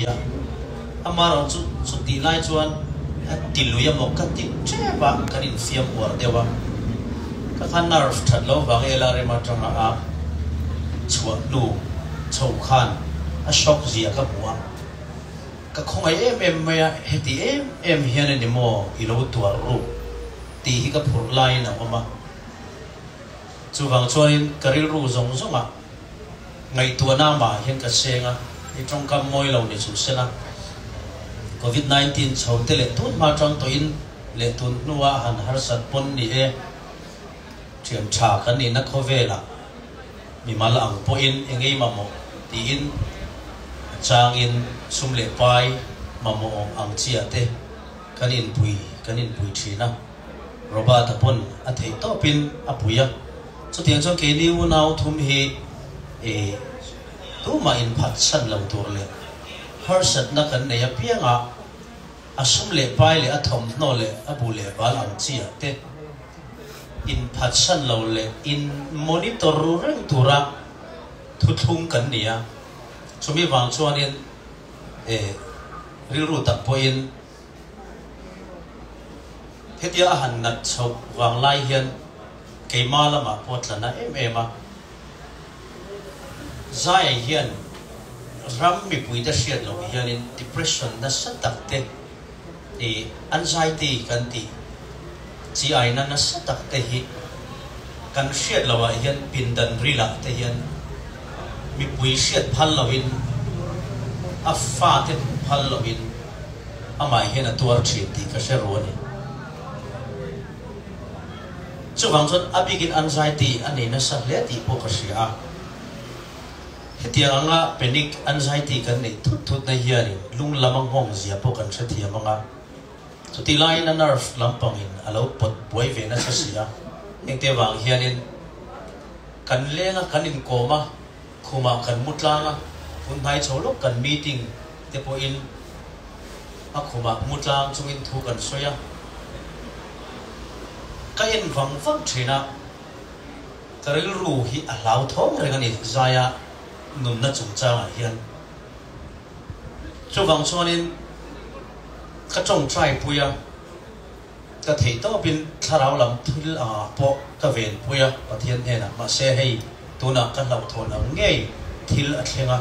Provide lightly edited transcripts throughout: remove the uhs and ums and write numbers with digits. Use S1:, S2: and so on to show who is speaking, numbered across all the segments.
S1: a, amaherawhchu chutih lai chuan a ti lui emaw ka ti tep a, kan infiam uar deuh a, ka kha nerve that lo vang LRM atanga a chhuah hnu chho khan a shock zia ka hmu a, ka khawngaih em em mai a, heti em em hian a ni maw i lo tuar ruk tih hi ka phurh laiin a awm a. Chuvang chuanin ka rilru zawng zawngah ngaihtuahna amah hian ka seng a, i tawngkam mawi lo ni chu sela, Covid 19 chho te leh tun hma tang tawhin leh tun hnua han harsat pawn ni e, thian tha kan nihna khawvelah mimal ang pawhin engei mamawh tiin a changin sum leh pai mamawh awm ang chiah te kan inpui kan inpui thin a. Robert-a pawn a theih tawpin a pui a, chutiang chuan keini unau thum hi i tumah inphatsan lo tur leh harsatna kan nei apianga a sum leh pai leh a thawmhnaw leh a bu leh bal ang chi ah te inphatsan lo leh in monitor ru reng tura thuthlung kan ni a, chumi vang chuanin e rilru tak pawhin Hetia a han nat chhoh vang lai hian keima lamah pawh tla na em em a. Zaia hian ram mipuite hriat loh hianin depression nasa tak te ih anxiety kan tih chi aina nasa tak te hi kan hriat loh ah hian pindan rilah te hian mipui hriat phal loin a fate hmuh phal loin amah hian a tuar thin tih ka hre ru a ni. Chuvang chuan a bikin anxiety a nei nasa hle tih pawh ka hria a. Hetiang anga panic anxiety kan neih thut thutna hianin lung lam a nghawng zia pawh kan hrethiam ang a. Chutih laiin a nerve lampangin a lo pawt buai ve nasa si a. Hengte vang hianin kan leng a, kan inkawm a, khumah kan mu tlang a, hun hnai chho lawk kan meeting te pawhin a khumah mu tlang chungin thu kan sawi a, ka en vang vang thin a, ka rilru hi a hlauthawng reng a ni Zaia nunna chungchangah hian. Chuvang chuanin ka tawngtai pui a. Ka theih tawpin thlarau lam thil angah pawh ka venpui a Pathian hnenah, mahse hei tunah ka hlauhthawn ang ngei thil a thleng a,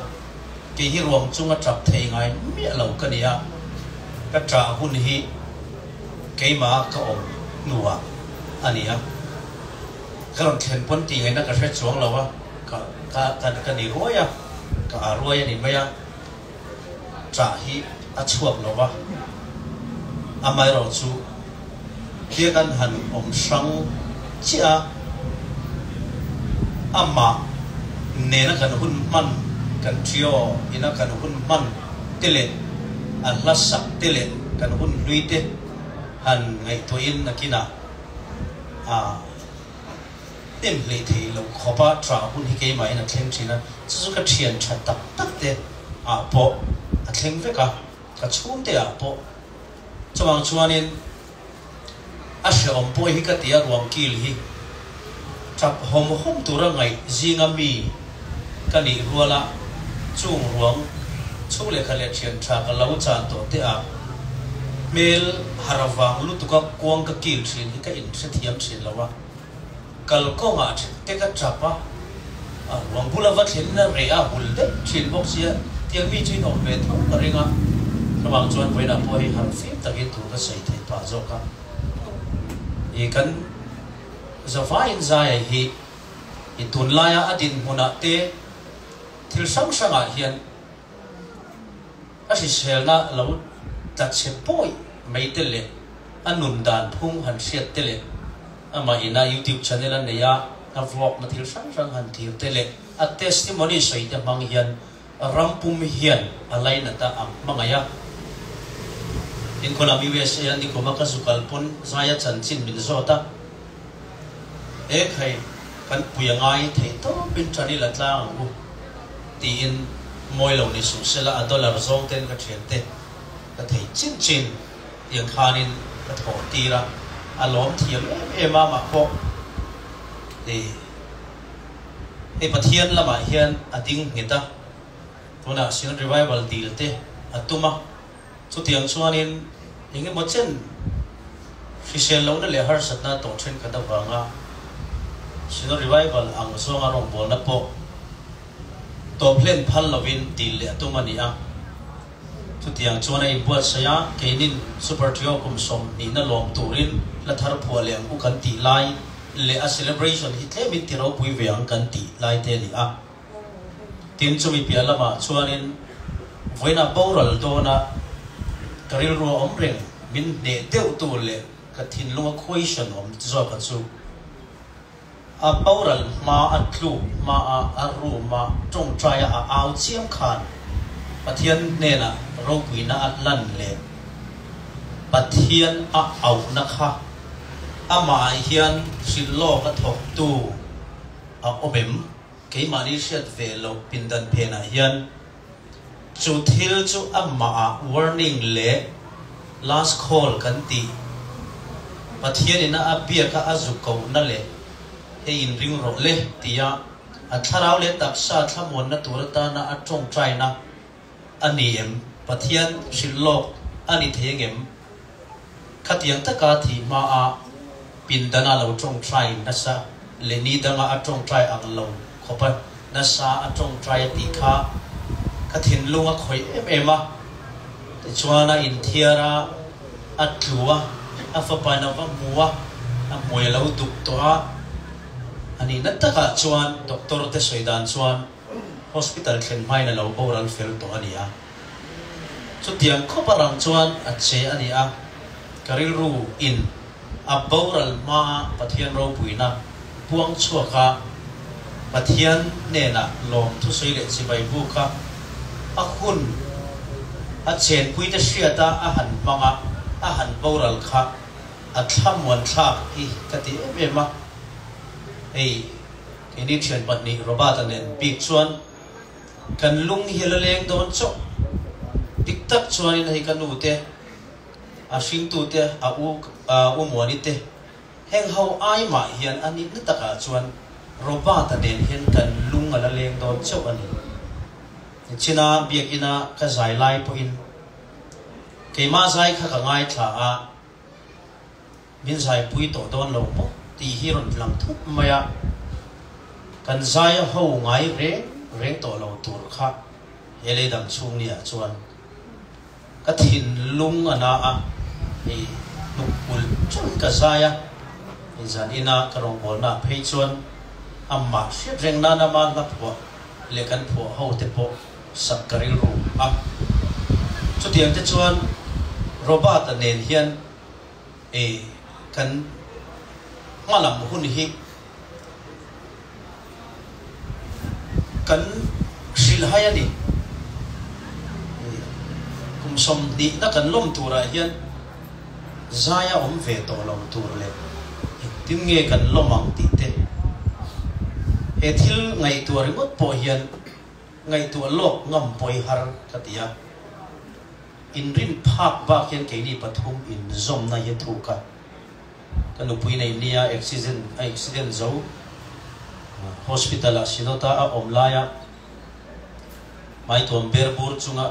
S1: kei hi ruang chunga tap thei ngai miah lo ka ni a, ka ṭah hun hi keimah ka awm hnuah a ni a, ka rawn thlen pawn tih ngaihna ka hre chuang lo a, ka ka ka ni ruai a, ka aa ruai a ni mai a. Ṭah hi a chhuak lo va, amaherawhchu tia kan han awm hrang chiah a, amah nena kan hun hman, kan trio ina kan hun hman te leh a hla sak te leh kan hun hlui te han ngaihtuahin nakinah a hnem hlei thei lo khawpa ṭah hun hi keimahin a thleng ṭhin a, chu chu ka ṭhian ṭha tak tak te ah pawh a thleng vek a, ka chhungte ah pawh. Chuvang chuanin a hrehawm pawh hi ka ti a, ruang kil hi ṭap hawm hawm tura ngaih zinga mi ka nih ruala chung ruang chhung lehkha leh ṭhian ṭha ka lo chan tawh te ah hmel har vang lutuka kuang ka kil ṭhin hi ka inhrethiam ṭhin lo a. Kalkawngah te ka tap a, a ruang bula va thlen na reh a hul deuh thin bawk sia, tiang mi chu in awm ve tho ka ring a, chuvang chuan vawiinah pawh hei harh fim takin thu ka sawi theih phah zawk a, i kan zavaiin Zaia hi i tunlaia a dinhmunah te thil hrang hrangah hian a hriselna lo tla chhe pawi mai te leh a nun dan phung han hriat te leh Amah ina YouTube channel a nei a, a vlog na thil hrang hrang han thlir te leh a testimony sawi te hmang hian ram pum hian a lainat a, a hmangaih a. Inkhawlam USA a nikum a ka zu kal pawn Zaia chanchin min zawt a, E khai, kan pui a ngai thei tawpin tan i la tlang ang u tiin mawi lo ni suh sela a dollar zawng ten ka thiante ka thei chin chin. Tiang khanin ka thawh tir a, a lawm thiam em em a, mah pawh i hei Pathian lamah hian a ding nghet a, tunah Sion Revival dil te a tum a. Chutiang chuanin engemaw chen hrisel lohna leh harsatna tawh thenkhat avanga Synod Revival ang zawnga rawngbawlna pawh tawp hlen phal lovin dil leh a tum a ni a. Chutiang chuan a inbuatsaih a, keinin Super Trio kum 20 na lawm turin hla thar phuah leh ang u kan tih lai leh a celebration hi tlemin ti ropui ve ang kan tih lai te a ni a. Tin, chumi piah lamah chuanin vawiinah boral dawna ka rilru a awm reng min hneh deuh tu leh ka thinlunga question awm zawka chu a boral hma a tluk hma a a room a tawngtaia a au chiam khan Pathian hnenah ropuina a lan leh Pathian a auhna kha amah ah hian hrilh lawk a thawktu a awm em? Keimahni hriat ve loh pindan phenah hian chu thil chu amahah warning leh last call kan tih Pathianina a biaka a zu kohna leh hei inring rawh le tia a thlarau leh taksa thlamuanna tur atana a tawngtaina a ni em? Pathian hrilh lawk a ni thei angem? Khatiang taka thih hmaa pindana lo tawngtai nasa leh ni danga a tawngtai ang lo khawpa nasa a tawngtai a tih kha ka thinlung a khawih em em a. Tichuan a inthiar a, a tlu a, a fapain a va hmu a, a hmui a lo duk tawh a. A nihna takah chuan doctor te sawi dan chuan hospital thlen hmain a lo boral fel tawh a ni a. Chutiang khawp a rang chuan a che a ni a, ka rilru in a boral hmaa Pathian ropuina puang chhuak a, Pathian hnenah lawm thusawi leh chibai buk a, a hun a chenpuite hriat a a han hmang a, a han boral kha a thlamuan thlak hi ka ti em em a. Hei keini thian pahnih Robert-a nen bik chuan Kan lung hi a la leng dawn chauh. Dik tak chuanin hei ka nu te, a hringtu te, a u u Muani te, heng ho ai mah hian a nihna takah chuan Robert-a nen hian kan lung a la leng dawn chauh a ni. Nichina biakina ka zai lai pawhin keimah zai kha ka ngaithla a. Min zaipui tawh dawn lo maw tih hi rawn lang thup mai a, kan zai a ho ngai reng reng tawh lo tur kha he lei dang chhung ni ah chuan ka thinlung a na a, hei hnuk ulh chun ka zai a, hei zan ina ka rawngbawlna ah phei chuan amah hriat reng nan ama hla phuah leh kan phuah ho te pawh sak ka rilru a, chutiang te chuan Robert-a nen hian E, kan hmalam hun hi kan hrilhhai a ni. Kum 20 na kan lawm turah hian zai a awm ve tawh lo tur leh engtin nge kan lawm ang tih te he thil ngaihtuah ringawt pawh hian ngaihtuah lawk ngam pawi har ka ti a. Inrin phak bak hian keini pathum inzawmna hi a thuk a, ka nupui nei nia accident a accident zo hospital ah Synod-a a awm laia hmaituam ber bur chunga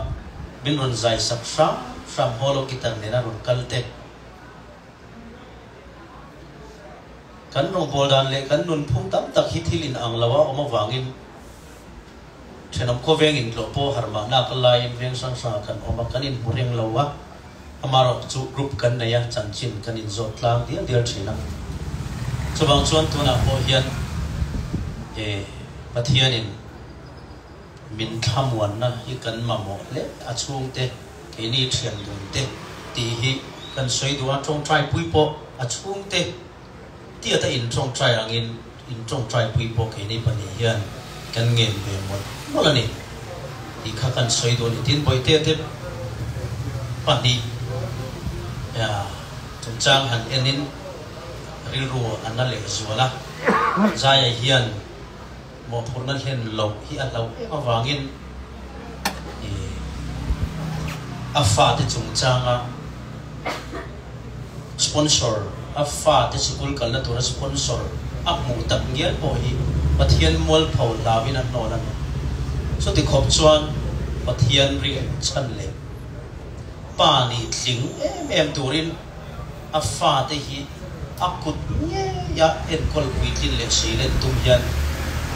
S1: min rawn zai sak hram hram hollow guitar nena rawn kal te. Kan rawngbâwl dan leh kan nunphung tam tak hi thil inang lo a awm avangin Thenawm khawveng intlawh pawh har mahna ka laiin veng hrang hrangah kan awm a, kan inhmu reng lo a, amaherawh chu group kan nei a, chanchin kan inzawt tlang dial dial thin a. Chuvang chuan tunah pawh hian e Pathianin min thlamuanna hi kan mamawh hle a chhungte, keini thian dun te tih hi kan sawi duh a, tawngtai pui pawh a chhungte Tiata in tawngtai angin in tawngtai pui pawh keini pahnih hian kan ngen ve mawlh mawlh a ni tih kha kan sawi duh a ni. Tin, Bawihtea te pahnih chungchang han enin rilru a na leh zual a, Zaia hian Mawhphurhna hlen loh hi a hlauh em avangin a fate chungchanga sponsor, a fate sikul kalna tura sponsor a hmuh tak ngial pawh hi Pathian mualpho hlauin a hnawl a ni. Chuti khawp chuan Pathian ring chhan leh. Pa nih tling em em turin a fate hi a kut ngeia enkawl puitlin leh seilen tum hian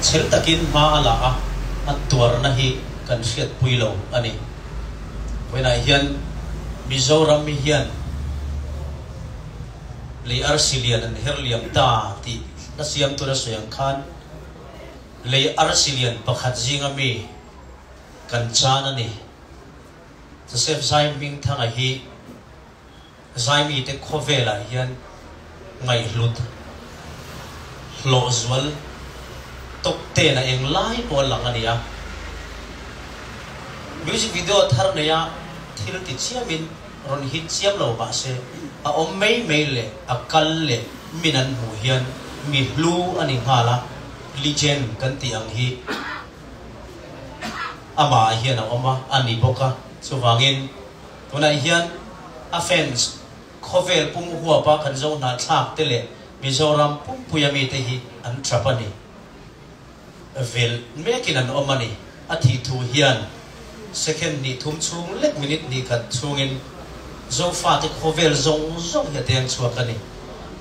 S1: chhel takin hma a la a, a tuarna hi kan hriatpui lo a ni. Vawiinah hian Mizoram hian lei arsi lian an her liam ta tih hla siam tura sawi ang khan lei arsi lian pakhat zinga mi kan chan a ni. Joseph Zaihmingthanga hi Zaimite khawvelah hian ngaihhlut hlawh zual tawp ten a eng lai pawh a lang a ni a. Music video thar neia thil ti chiamin rawn hit chiam lo mah se a awm mai mai leh a kal leh min an hmuh hian mi hlu a ni nghal a, legend kan tih ang hi Amah ah hian a awm a, a ni bawk a. Chuvangin tunah hian a fans khawvel pum huapa kan zo hnahthlak te leh Mizoram pumpuia mite hi an trap a ni. Vel mekin an awm a ni. A thih thu hian second hnih thum chhung lek minute hnih khat chhungin Zofate khawvel zawng zawng hi a deng chhuak a ni.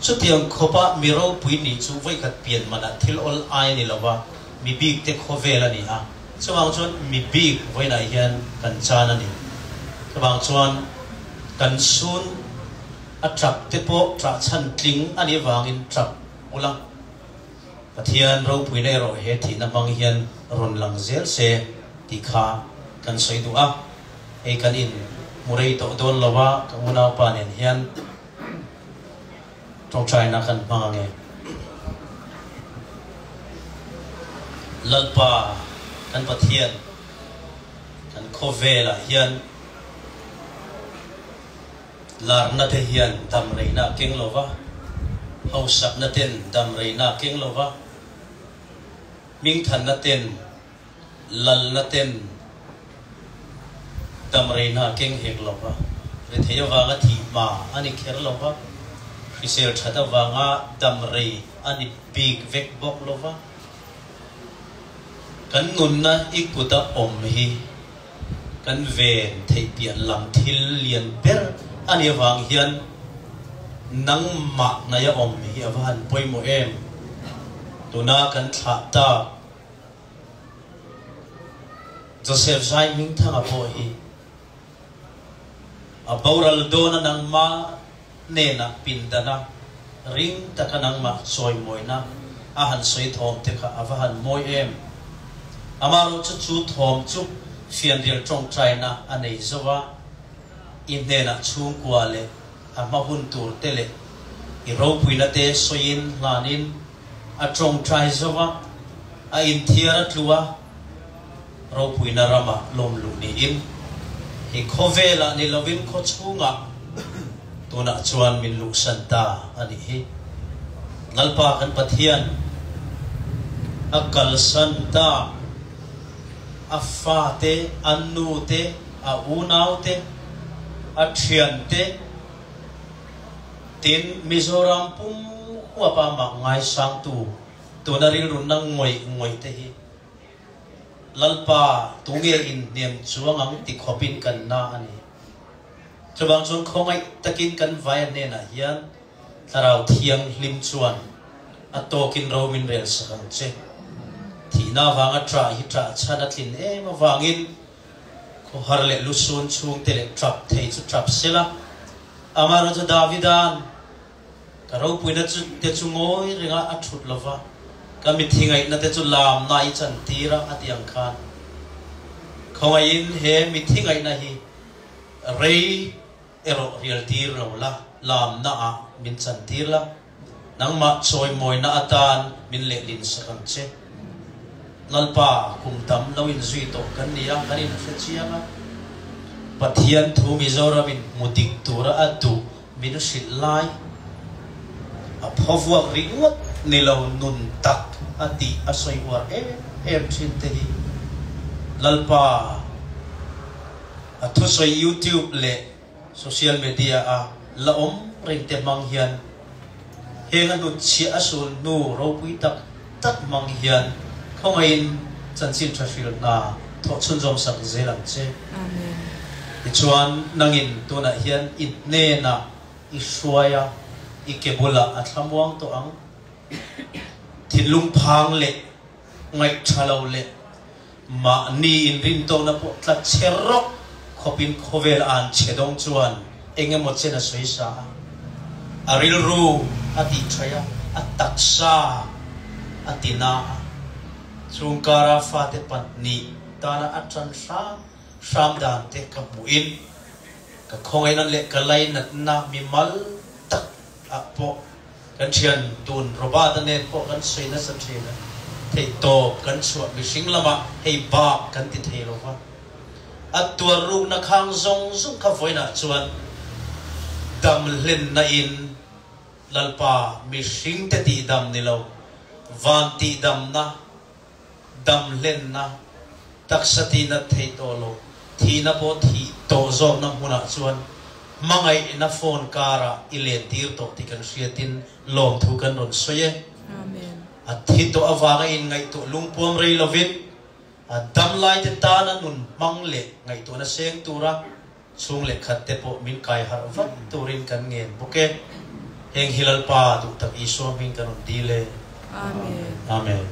S1: Chutiang khawpa mi ropui nih chu vawikhat pian manah thil awl ai a ni lo va, mi bik te khawvel a ni a. Chuvang chuan mi bik vawiinah hian kan chan a ni. Chuvang chuan kan sun a tap te pawh ṭah chhan tling a nih avangin tap ula, Pathian ropuina erawh he thihna hmang hian rawn lang zel se tih kha kan sawi duh a. Hei kan in hmu rei tawh dawn lo a, ka unaupa nen hian Tawngtaina kan hmang ange. Lalpa kan Pathian kan khawvelah hian larna te hian damreina a keng lo va, hausakna ten damreina a keng lo va, hmingthanna ten Lalna ten damreina a keng hek lo va, rethei avanga thih hma a ni kher lo va, hrisel that avanga damrei a ni bik vek bawk lo va. Kan nunna i kuta awm hi kan ven theih piah lam thil lian ber a nih avang hian nangmah hnaia awm hi a va han pawimawh em? Tuna kan thlah tak Joseph Zaihmingthanga pawh hi a boral dawna nangmah hnenah pindana ring taka nangmah chawimawina a han sawi thawm te kha a va han mawi em. Amaherawhchu chu thawm chu fianrial tawngtaina a nei zo a, i hnenah chhungkua leh a hma hun tur te leh i ropuina te sawiin hlanin A tawngtai zo a, a inthiar a tlu a, ropuina ramah lawm luh niin, hi khawvelah ni lovin khaw chhungah tunah chuan min luhsan ta a nih hi. Lalpa kan Pathian a kalsan ta, a fate, a nute, a unaute, a thiante, Tin, Mizoram pum huapa mah ngaisangtu tuna rilrunna ngawih ngawih te hi Lalpa tunge inhnem chuang ang ti khawpin kan na a ni. Chuvang chuan khawngaih takin kan vaia hnenah hian Thlarau Thianghlim chuan a tawkin ro min rel sak ang che. Thihna avanga ṭah hi ṭah chhan a tlin em avangin khawhar leh lusun chhungte leh ṭap thei chu ṭap sela, Amaherawhchu Davida'n ka ropuina chu te chu ngawi renga a thut lo va, ka mithi ngaihna te chu lamna i chantir a, a ti ang khan. Khawngaihin he mithi ngaihna hi rei erawh rialtir lo la, lamna ah min chantir la, nangmah chawimawina atan min lehlin sak ang che. Lalpa kum tam lo inzui tawh kan ni a, kan inhre chiang a. Pathian thu Mizoramin hmu dik tura a duh min hrilh lai a phaw vuak ringawt ni lo nun tak a tih a sawi uar em em thin te hi Lalpa a thusawi YouTube leh Social media a la awm reng te hmang hian heng a hnutchhiah a sul hnu ropui tak tak hmang hian khawngaihin chanchin tha hril hna thawh chhunzawm sak zel ang che.
S2: Amen.
S1: Tichuan, nangin tunah hian i hnenah i hruai a, i ke bulah a thlamuang tawh ang. Thinlung phang leh ngaihtha lo leh mahni inrintawkna pawh tla chhe rawk khawpin khawvel an chhe dawng chuan eng emaw chen a sawi sa a, a rilru a tihṭhaih a, a taksa a ti na a. Chung kara fate pahnih tana a ṭan hram hram dan te ka hmuhin ka khawngaihna leh ka lainatna mimal tak ah pawh kan thian tun Robert-a nen pawh kan sawi nasa thin a, theihtawp kan chhuah mihring lamah hei bak kan ti thei lo va. A tuar rukna khang zawng zawng kha vawiinah chuan dam hlenna in Lalpa mihringte tihdam ni lo, van tihdamna, dam hlenna, taksa tihnat theih tawh lo, thihna pawh thih tawh zawkna hmunah chuan hmangaihna phone karah i lentir tawh tih kan hriatin lawmthu kan rawn sawi e. A thi tawh avanga inngaihtuah lungpuam rei lovin a damlaite tana nun hmang leh ngaihtuahna seng tura Chhung leh khat te pawh min kai harh vat turin kan ngen bawk e. Heng hi Lalpa duh tak Isua hming kan rawn dil e.
S2: Amen.
S1: Amen.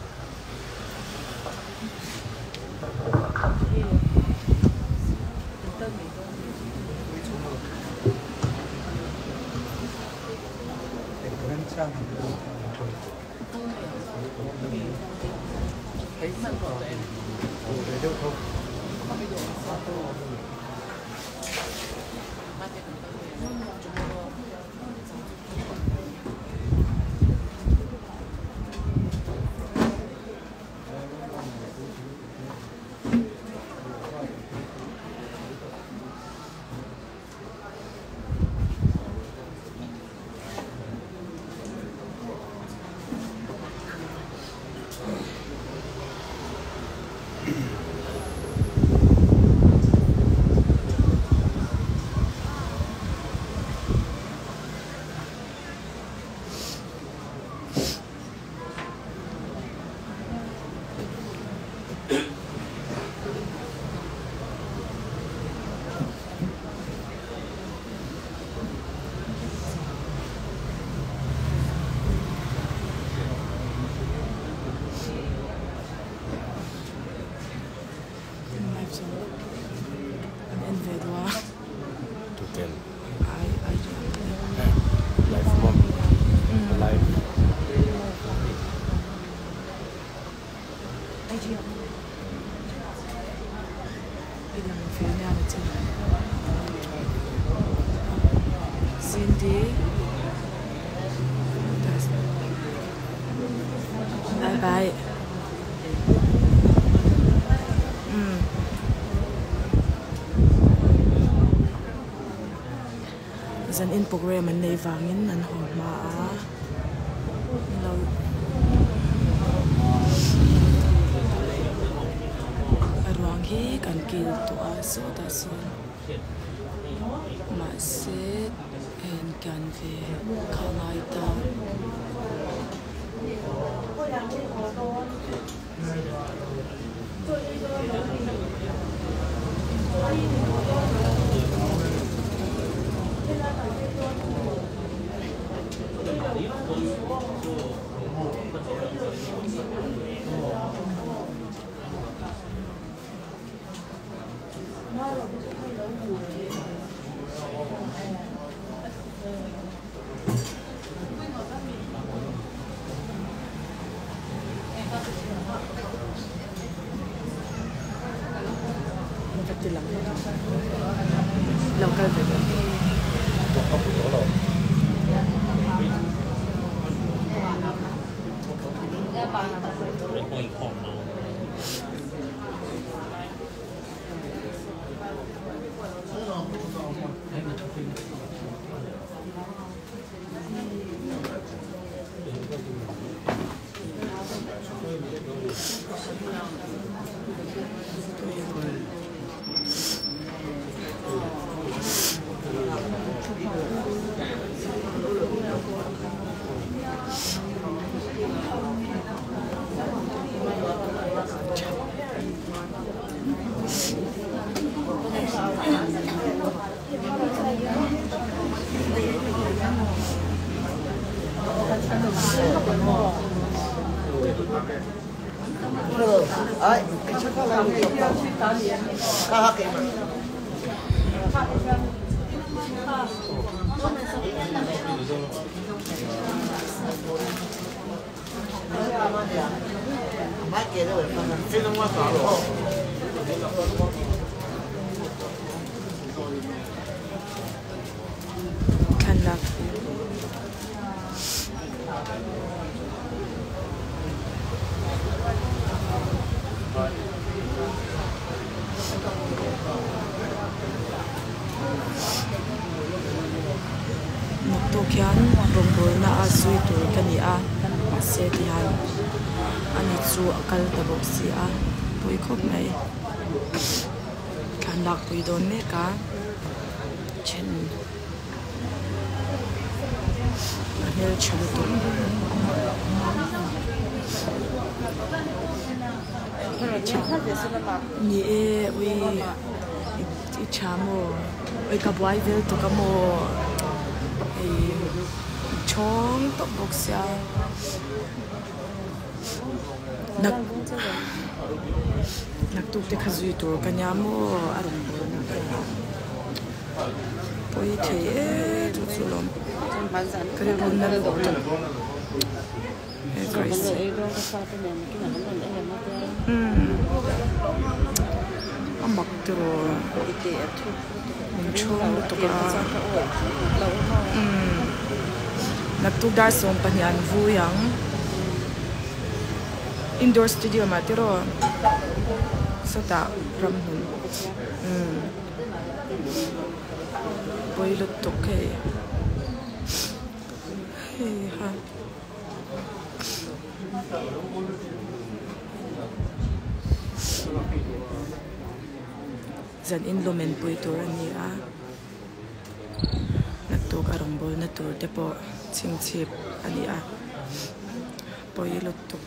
S2: An en ve duh a.
S3: Tutel.
S2: Ai ai
S3: Live maw? Live.
S2: I lang ve nia ni chin. Cindy. Bye bye. Umm. Zan in program an nei vangin an haw hma a lo a ruang hi kan kil tawh a sawtah sawn mahse hei an kian ve kha a ngai ta. Lo kal ve dawn. Thlalak. Naktuk hian rawngbawlna a zui tur ka ni a mahse tihian ani chu a kal ta bawk si a pawi khawp mai thlan lakpui dawn mek a then. A hmeltha lutuk. Ni e ui i tha maw ui ka buai vel tuk a maw hei chhawng tawp bawk sia nak naktuk te kha zui tur ka nia maw a rawn bawl na ka nia. Pawi thei e chu chu lawm ka rilru na lutuk he Christ umm a mak tiraw min chhawng lutuk a umm naktuk dar 12 an vui ang indoor stadium ah tiraw sawtah ramhlun umm. Pawi lutuk hei hei ha zan in lumen pui tur a ni a naktuk a rawngbawlna tur te pawh chhingchhip a ni a pawi lutuk.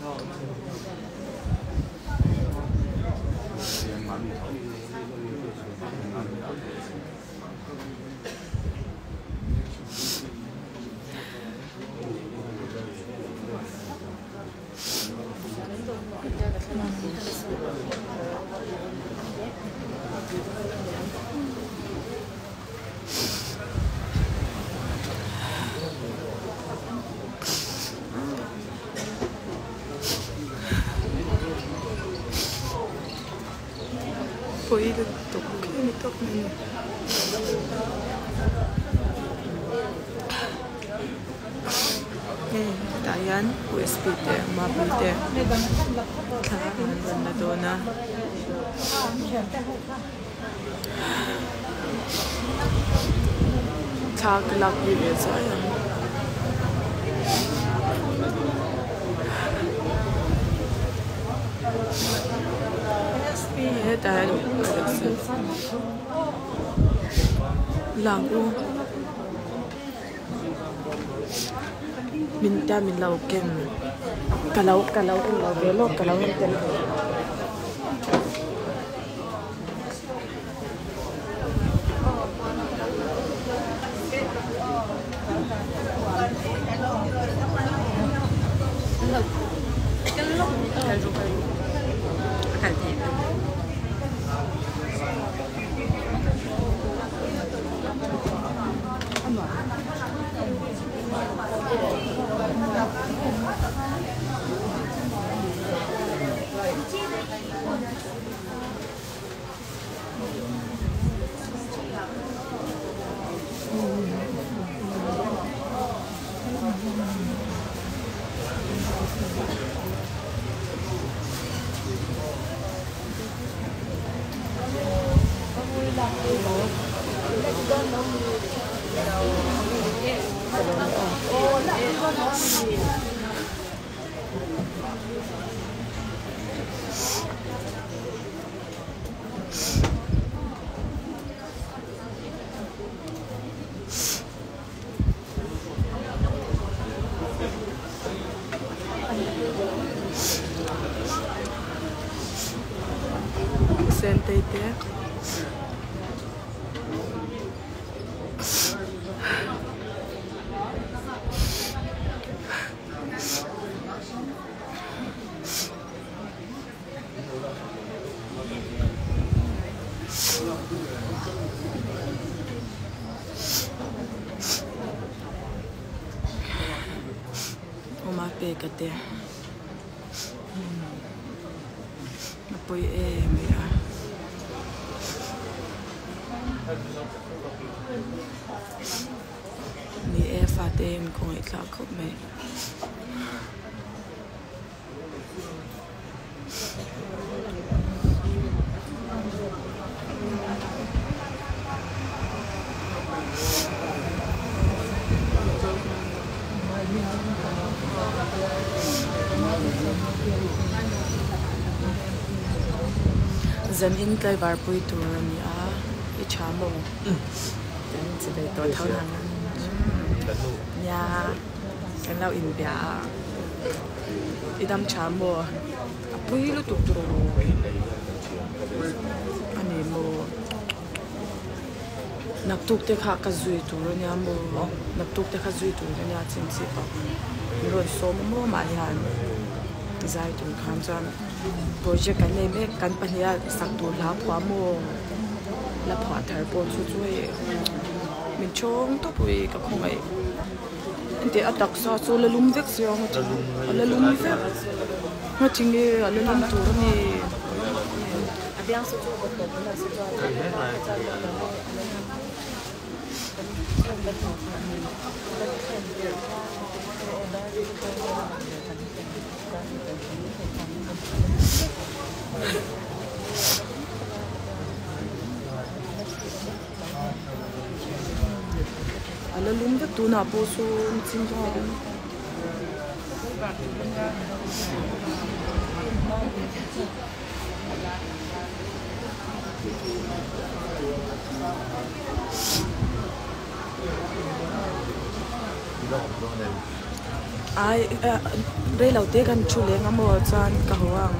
S2: Pawi lutuk khi ni tawp mai a ni. Hei hetah hian usb te mapui te thla an rawn la dawn a. Thla ka lak pui ve zuai ang. Hetah hian lang u min ta min lo ken ka lo ka lo en lo ve lawk ka lo en tel ve. Sentei te. Peka te a pawi em mai a. Ni e fate in khawngaih thlak khawp mai. Zan in tlaivar pui tur a ni a, i tha maw? Kan che ve tawh tho nang a. Nia, kan lo inbia a. I dam tha maw? A pui lutuk tur a ni maw? Naktuk te kha ka zui tur a nia maw? Naktuk te kha zui tur a nia chin chip a min rawn sawm a maw mah hian zai tur khan chuan project kan nei mek kan pahnih a sak tur hla phuah maw la phuah thar pawh chu chu hei min chhawng tawp ui ka khawngaih. Engteh a taksa chu la lum vek si ang a la lum vek nga tinge a la lum tur a ni. A la lum vek tunah pawh sawn chin chuan ai reilo te kan thu leng a maw chuan ka haw ang.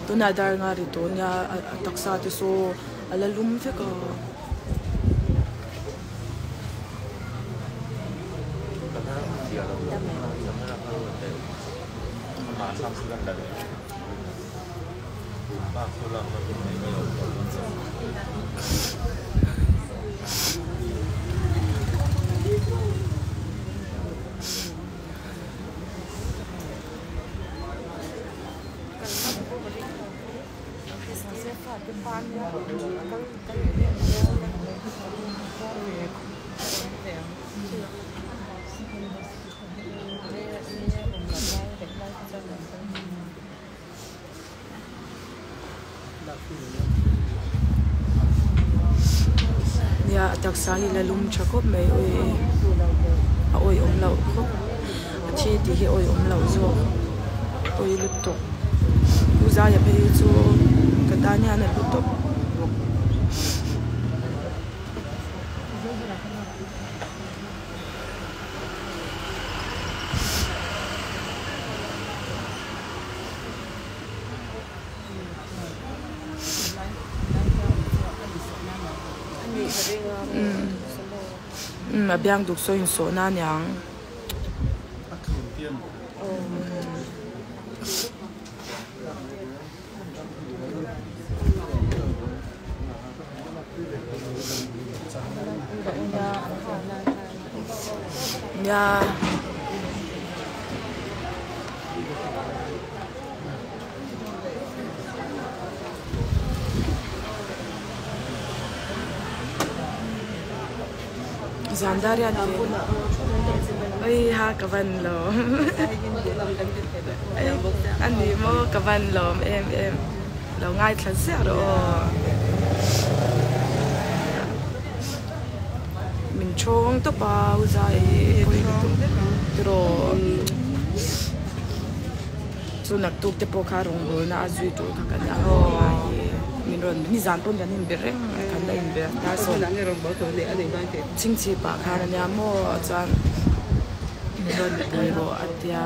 S2: Tunah dar nga ri tawh nia a taksa te saw a la lum vek a. Nia a taksa hi la lum tha khawp mai ui a awihawm loh khawp a thi tih hi awihawm loh zawk pawi lutuk u zaia phei hi chu ka tan hian a hlu tawp. Umm a biang duk saw insawh na aniang. Nia. Zan dar hian oi ha ka van lawm a ni maw ka van lawm em em lo ngaithla ziah rawh aw min thawng tawp a u zai hi tiraw. Chu naktuk te pawh kha rawngbawlna a zui tur kha kan ang a hi min rawn nizan pawn kan inbe reng a kan la inbe a dar sawm chhingchhip ah khan ania maw chuan min rawn pui rawh a tia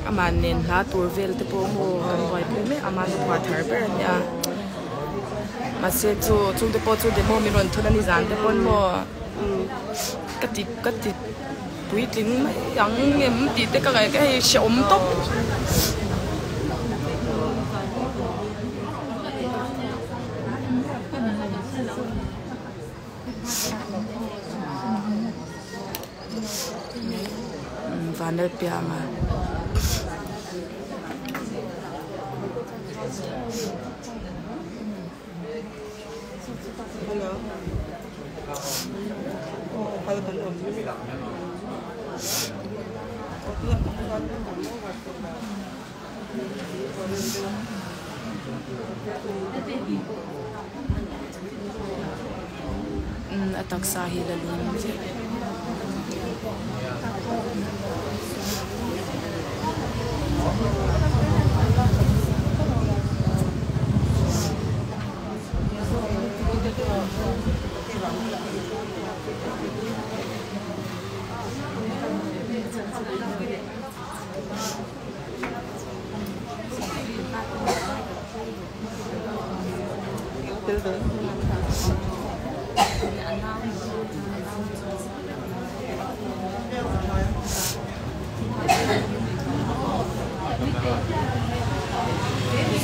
S2: amah nen hla tur vel te pawh maw kan buaipui mek amah hi phuah thar ber ania mahse chu chungte pawh chu demo min rawn thun a nizan te pawn maw ka ti ka ti puitling mai ang em tih te ka ngaih ka hei hrehawm tawp. Vanlalpianga. A taksa hi la lum chiah.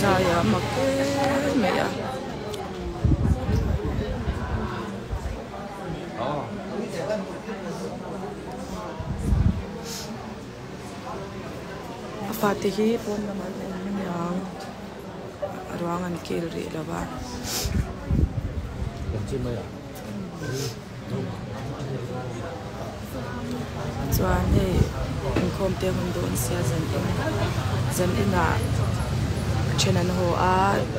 S2: Zai a mak em mai a. A fate hi pawn lamah an awm aniang a ruang an kil rih lo va. Chuan hei inkhawm te hun dawn sia zan in zan inah then an haw a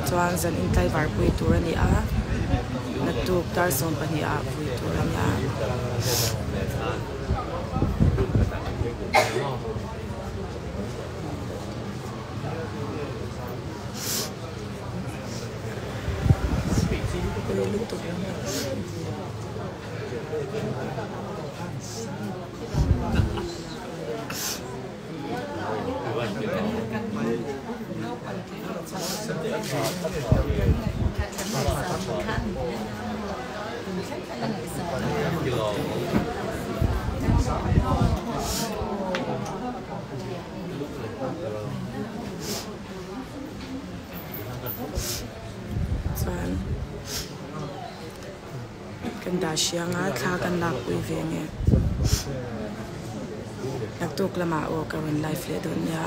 S2: chuan zan in tlaivar pui tur a ni a naktuk dar 12 ah vui tur a nia. Chuan kan dah hriang a thla kan lakpui ve nge naktuk lamah aw ka rawn live leh dawn nia.